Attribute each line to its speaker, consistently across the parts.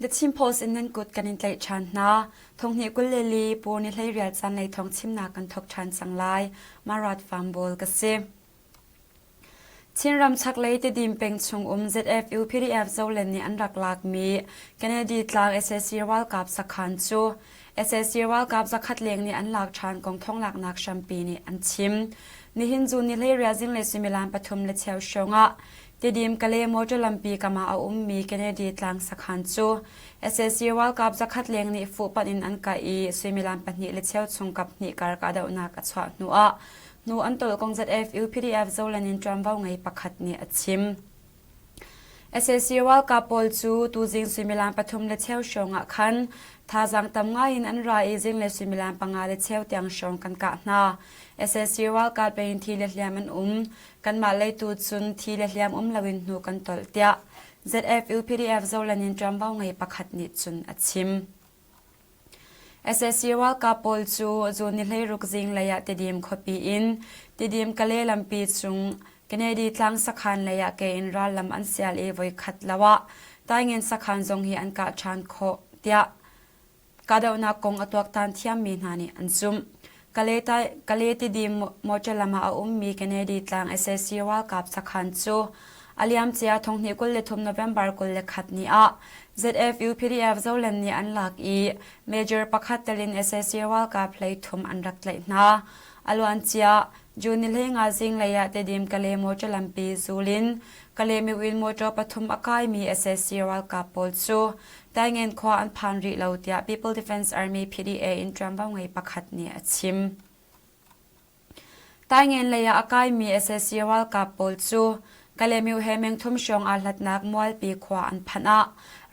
Speaker 1: The Chin Post in nan kut kan in tlaih ṭhan hna. Thonghnih 22 Paw ni hleirial caan lei thawng chimnak kan thawk ṭhan cang lai. Marat Fambawl ka si. Chinram chaklei Tidim peng chung um ZFU PDF Zolen nih an rak lakmi Kennedy tlang sac ralkap sakhan cu sac ralkap zakhat leng nih an lak ṭhan kong thonglaknak hrampi nih an chim. Nihin June ni hleiriat zinglei suimilam pathum le cheu hrawng ah Tidim Kale motor lampi kam ah a ummi Kennedy tlang sakhan cu sac ralkap zakhat leng nih fuhpanh in an kah i suimilam pahnih le cheu chung kap hnih kar kahdohnak a chuah hnu ah hnu an tolh kong ZFU PDF Zoland in ṭuanvo ngei pakhat nih a chim. Sac ralkap pawl cu tuzing suimilam pathum le cheu hrawng ah khan thazaang tam ngai in an ra i zinglei suimilam panga le cheu tiang hrawng kan kah hna. Sac ralkap lei in thi le hliam an um. Kanmah lei tu cun thi le hliam um loin hnu kan tolh tiah ZFU PDF Zoland in ṭuanvo ngei pakhat nih cun a chim. Sac ralkap pawl cu June ni 16 zinglei ah Tidim khuapi in Tidim Kale lampi cung Kennedy tlang sakhan lei ah ke in rallam an sial i voikhat lo ah Taingen sakhan zong hi an kah ṭhan khawh tiah kahdohnak kong a tuaktan thiammi hna nih an zumh. Kale Tidim motor lam ah a ummi Kennedy tlang sac ralkap sakhan cu A liamcia thonghnih 23 November 21 ni ah ZFU PDF Zoland nih an lak i Major pakhat tel in sac ralkap hleithum an rak tlaih hna. A luancia June ni 15 zinglei ah Tedim Kale motor lampi zul in Kalemiwin motor pathum a kaimi sac ralkap pawl cu Taingen khua an phan rih lo tiah People Defense Army PDA in ṭuanvo ngei pakhat nih a chim. Taingen lei ah a kaimi sac ralkap pawl cu Kalaymyo he mengthum hrawng aa hlatnak Mualpi khua an phanh ah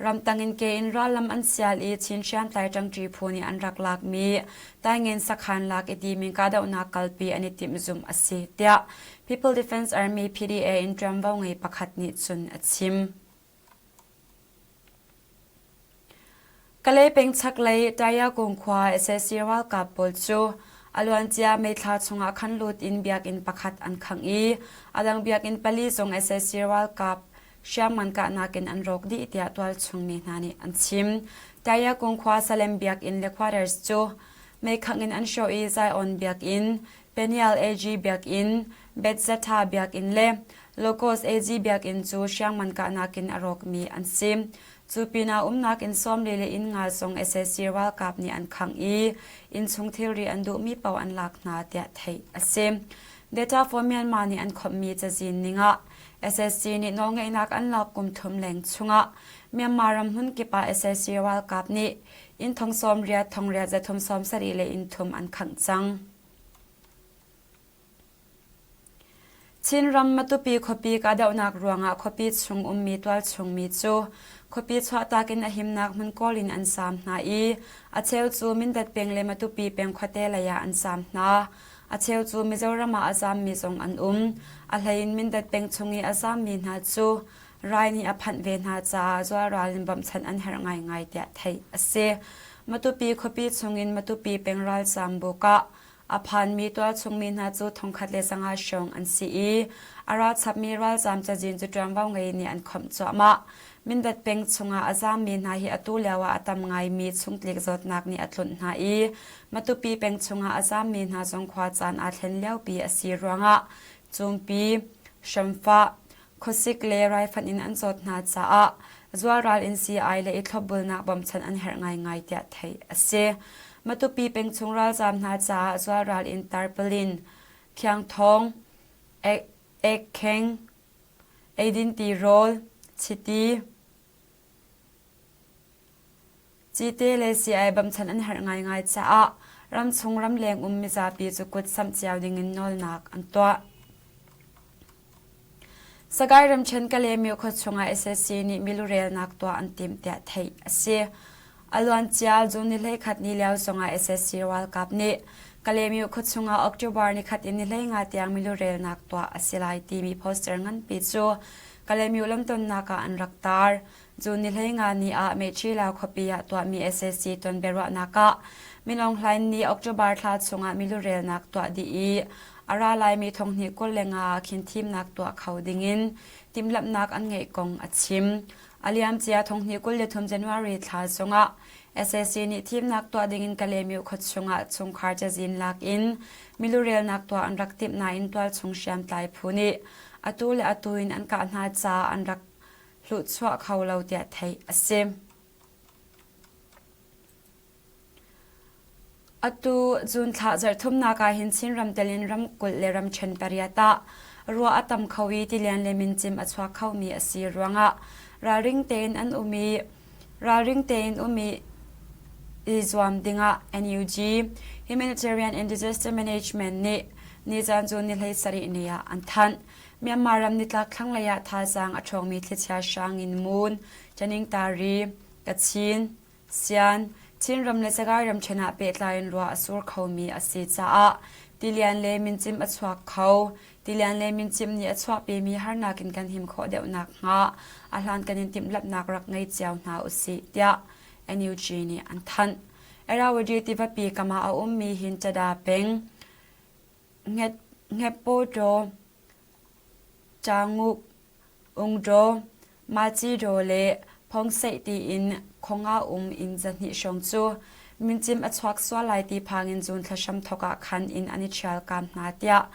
Speaker 1: ramtang in ke in rallam an sial i Chin hriamtlai ṭangṭi phu nih an rak lakmi Taingen sakhan lak i timin kahdohnak kalpi an i timh zumh a si, tiah People Defense Army PDA in ṭuanvo ngei pakhat nih cun a chim. Kalay peng chaklei Tayakung khua sac ralkap pawl cu a luancia May thla chungah khan lut in biakinn pakhat an khangh i a dang biakinn pali zong sac ralkap hriamngan kahnak in an rawk dih tiah tualchung mi hna nih an chim. Tayakung khua Salem biakinn le quarters cu meikhangh in an hrawh i Zion biakinn, Peniel AG biakinn, Bethzatha biakinn le Locos AG biakinn cu hriangman kahnak in a rawkmi an si. Cu pinah umnak inn sawmli le inn nga zong sac ralkap nih an khangh i innchung thilri an duhmi paoh an lak hna tiah theih a si. Data for Myanmar nih an khawmhmi cazin ningah sac nih nawlngeihnak an lak kum thum leng chungah Myanmar ram hmun kip ah sac ralkap nih inn thong sawm riat thong riat zathum sawm sarih le inn thum an khangh cang. Chinram Matupi khuapi kahdohnak ruangah khuapi chung ummi tualchung mi cu khuapi chuahtak in a himnak hmun kawl in an saam hna i a cheu cu Mindat peng le Matupi peng khuate lei ah an saam hna. A cheu cu Mizoram ah a zaammi zong an um. A hlei in Mindat peng chung i a zaammi hna cu rai nih a phanh ve hna caah zualral in bawmhchanh an herh ngaingai tiah theih a si. Matupi khuapi chungin Matupi peng ralzaam buk ah A phanmi tualchungmi hna cu thongkhat le zanga hrawng an si i a ralchapmi ralzaam cazin cu ṭuanvo ngei nih an khawmh cuahmah. Mindat peng chungah a zaammi hna hi atu lio ah a tam ngaimi chungtlik zawtnak nih a tlunh hna i Matupi peng chungah a zaammi hna zong khua caan aa thlen liopi a si ruangah cumpi, hramfah, khuasik le raifanh in an zawt hna caah zualral in sii-ai le i thlopbulnak bawmchan an herh ngaingai tiah theih a si. Matupi pengchung ralzaam hna caah zualral in tarpaulin, khiangthawng, ekkheng, eidin tirawl, chiti, Cite le sii-ai bawmchan an herh ngaingai caah ramchung ramleng um mizapi cu kut samh cio dingin nawlnak an tuah. Sagaing ramṭhen Kalaymyo khua chungah sac nih milurelnak tuah an timh tiah theih a si. A luancia June ni 11 ni lio zongah sac ralkap nih Kalaymyo khua chungah October ni khat in ni 15 tiang milurelnak tuah a si lai timi poster nganpi cu Kalaymyo lamtonnak ah an rak tar. June ni 15 ni ah Mechila khuapi ah tuahmi sac tonbiaruahnak ah Min Aung Hlaing nih October thla chungah milurelnak tuah dih i a ra laimi thonghnih 25 ah khin thimnak tuah kho dingin timhlamhnak an ngeih kong a chim. A liamcia thonghnih 23 January thla zongah sac nih thimnak tuah dingin Kalaymyo khuachung ah chungkhar cazin lak in milurelnak tuah an rak timh nain tualchung hriamtlai phu nih atu le atu in an kah hna caah an rak hluhchuah kho lo tiah theih a si. Atu June thla zarhthumnak ah hin Chinram tel in ramkulh le ramṭhen pariat ah ruah a tam kho i tilian le mincim a chuak khomi a si ruangah ralring tein an um i ralring tein um i i zuam dingah NUG Humanitarian and Disaster Management nih nizan cu ni 17 ni ah an thanh. Myanmar ram nitlak thlanglei ah thazaang a ṭhawngmi thlichia hrang in Moon, Taningtari, Kachin, Sian, Chinram le Sagaing ramṭhen ah pehtlai in ruah a sur khomi a si caah tilian le mincim a chuak kho. Tilian le mincim nih a chuahpimi harnak in kan him khawh deuh nakhnga a hlankan in timhlamhnak rak ngei cio hna usih, tiah NUG nih an thanh. Irrawaddy tivapi kam ah a ummi Hintada peng, Ngeppotaw, Canguk, Ungdaw, Macidaw le Phongseih tiin khonga um inn zahnih hrawng cu mincim a chuak sual lai ti phang in June thla hramthawk ah khan inn an i ṭhialkaam hna tiah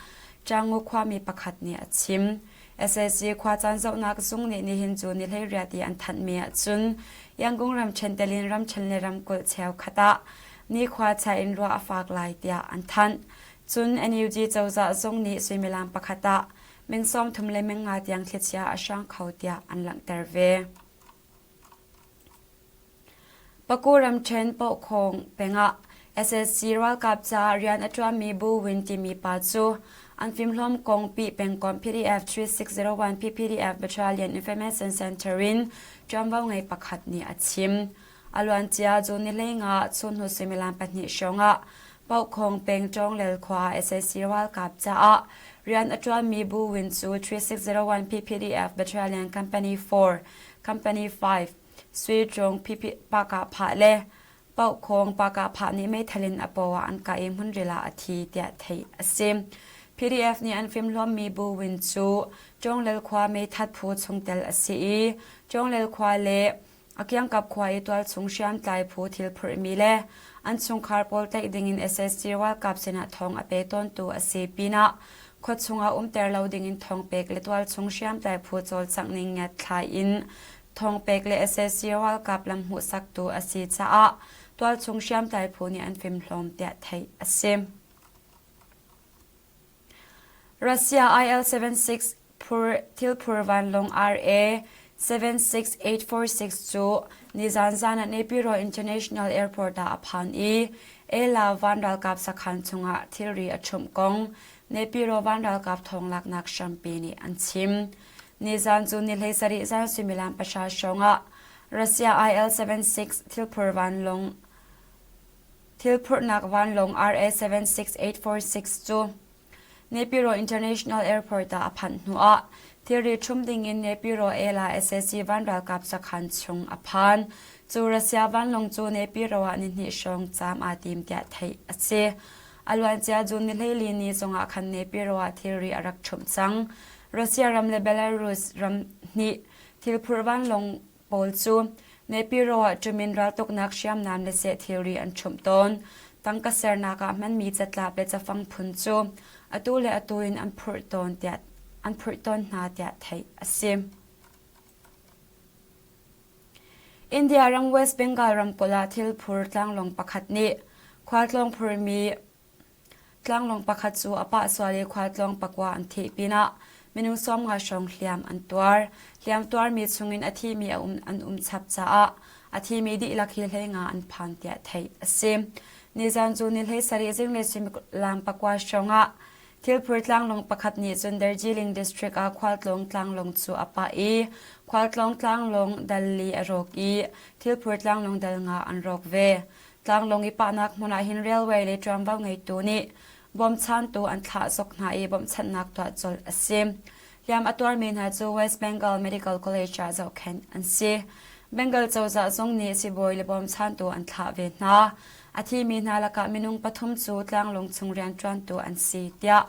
Speaker 1: Changu khuami pakhat nih a chim. Sac khuacaan zohnak zung nih nihin cu ni 18 i an thanhmi ahcun Yangon ramṭhen tel in ramṭhen le ramkulh cheukhat ah nikhua chia in ruah a fak lai tiah an thanh. Cun NUG cozah zung nih suimilam pakhat ah meng 30 le meng nga tiang thlichia a hrang kho tiah an langhter ve. Paku ramṭhen Pohkhawng pengah SSC ralkap caah rian a ṭuanmi Bu Win timi pa cu an fimhlawm kong Pih pengkomh PDF 3601 PPDF Battalion Information Center in ṭuanvo ngei pakhat nih a chim. A luancia June ni 15 chunhnu suimilam pahnih hrawngah Pohkhawng peng Ṭawnglel khua sac ralkap caah rian a ṭuanmi Bu Win cu 3601 PPDF Battalion Company 4, Company 5, Sui Ṭung Pakah le Pohkhawng Pakah nih meithal in a paw ah an kah i hmunril ah a thi tiah theih a si. PDF nih an fimhlawmmi Bu Win cu Ṭawnglel khua meithat phu chungtel a si i Ṭawnglel khua le A kiangkap khua i tualchung hriamtlai phu thil phurhmi le an chungkhar pawl tlaih dingin sac ralkap sinah thawng a pe tawntu a si pinah khuachung ah umter lo dingin thawng pek le tualchung hriamtlai phu cawlcangh ning ngiatthlai in thawng pek le sac ralkap lam hmuhsaktu a si caah tualchung hriamtlai phu nih an fimhlawm tiah theih a si. Russia IL-76 thilphur vanlawng RA-76846 cu nizan zan ah Naypyidaw International Airport ah a phan i Ela van ralkap sakhan chungah thilri a ṭhumh kong Naypyidaw van ralkap thawnglaknak hrampi nih an chim. Nizan cu ni 17 zan suimilam pahra hrawngah Russia IL-76 thilphur vanlawng Thilphurhnak vanlawng RA-76846 cu Naypyidaw International Airport ah a phanh hnuah thilri ṭhum dingin Naypyidaw Ela sac van ralkap sakhan chung a phan. Cu Russia vanlawng cu Naypyidaw ah nihnih hrawng caam aa tim tiah theih a si. A luancia June ni 14 ni zongah khan Naypyidaw ah thilri a rak ṭhumh cang. Russia ram le Belarus ram nih thilphurh vanlawng pawl cu Naypyidaw ah ṭumin raltuknak hriamnam le seh thilri an ṭhumh tawn. Tangka sernak ah hmanmi catlap le cafang phun cu atu le atu in an phurh tawn tiah an phurh tawn hna tiah theih a si. India ram West Bengal ramkulh ah thilphur tlanglawng pakhat nih khualtlawng phurmi Tlanglawng pakhat cu a pah sual i khualtlawng pakua an thih pinah minung 50 hrawng hliam an tuar. Hliam tuarmi chungin a thimi a um, an um chap caah a thimi dihlak hi 15 an phan tiah theih a si. Nizan cu ni 17 zinglei suimilam pakua hrawngah thilphur tlanglawng pakhat nih cun Darjeeling district ah khualtlawng tlanglawng cu a pah i khualtlawng tlanglawng dal li a rawk i thilphur tlanglawng dal nga an rawk ve. Tlanglawng i pahnak hmun ah hin railway le ṭuanvo ngeitu nih bawmchantu an thlah zok hna i bawmhchanhnak tuah colh a si. Hliam a tuarmi hna cu West Bengal Medical College ah zohkhenh an si. Bengal cozah zong nih sibawi le bawmchantu an thlah ve hna. A thimi hna lakah minung pathum cu tlanglawng chung rianṭuantu an si tiah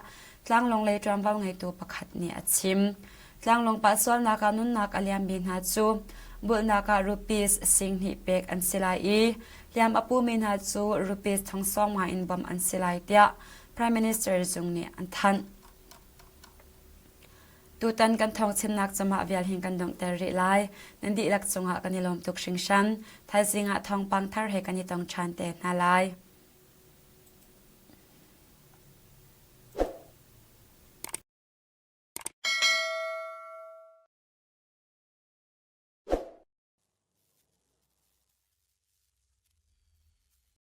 Speaker 1: tlanglawng lei ṭuanvo ngeitu pakhat nih a chim. Tlanglawng pah sualnak ah nunnak a liammi hna cu Bulhnak ah rupees 20 pek an si lai i hliam a pumi hna cu rupees thong sawmnga in bawmh an si lai tiah Prime Minister zung nih an thanh. Tutan kan thawngchimnak cungah vial hin kan donghter rih lai. Nan dihlak cungah kan i lawm tuk hringhran. Thaizing ah thawngpang thar he kan i tong ṭhan te hna lai.